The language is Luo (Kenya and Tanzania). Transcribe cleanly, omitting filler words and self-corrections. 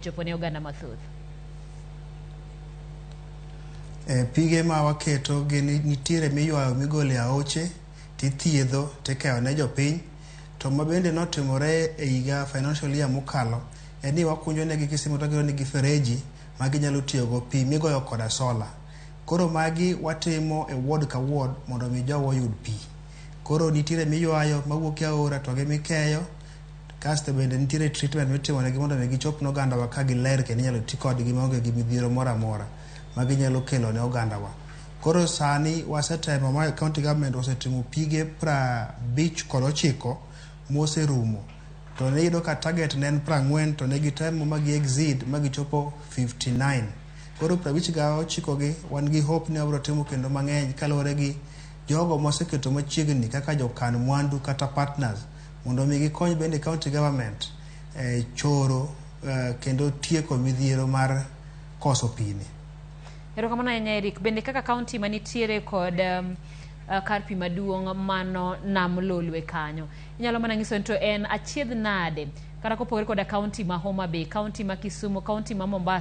Chopo ne oganda mathoth. E, pige ma waketo gin nitiere miywayo migolo e aoche tithiedho tikeyo ne jopiny. To ma bende notimore e higa financial year mokalo en ni wakunyo negi kisima to wagero negi fereji ma ginyalo tiyogo pi migoyo koda sola. Koro magi watimo e ward ka ward mondo mi jowa oyud pi. Koro nitiere miywayo mawuok e aora to gi mikeyo. Kasto bende nitiere treatment mitimo negi mondo mi gichop ne ogandawa ka giler kendo inyalo ti kodgi maonge gi midhiero moro amora ma ginyalo kelo ne ogandawa. Koro sani wasetemo ma county government osetimo pige 59 moserumo. To ne iyudo ka target ne en 40 to ne gitemo ma gi exceed ma gichopo 59. Koro 59 gi wan gi hope ni wabiro timo kendo mang'eny kaluwore gi jogo moseketo machiegni kaka jokan mwandu kata partners mondo mi gikony bende county government e choro kendo tieko midhiero mar koso pi ni. Erokamano ahinya, Eric. Bende kaka county manitiere kod kar pi maduong' mano Nam Lolwe kanyo. Inyalo mana nyiso ni to en achiedh nade kata kopogore koda county ma Homa Bay, county ma Kisumu, county ma Mombasa.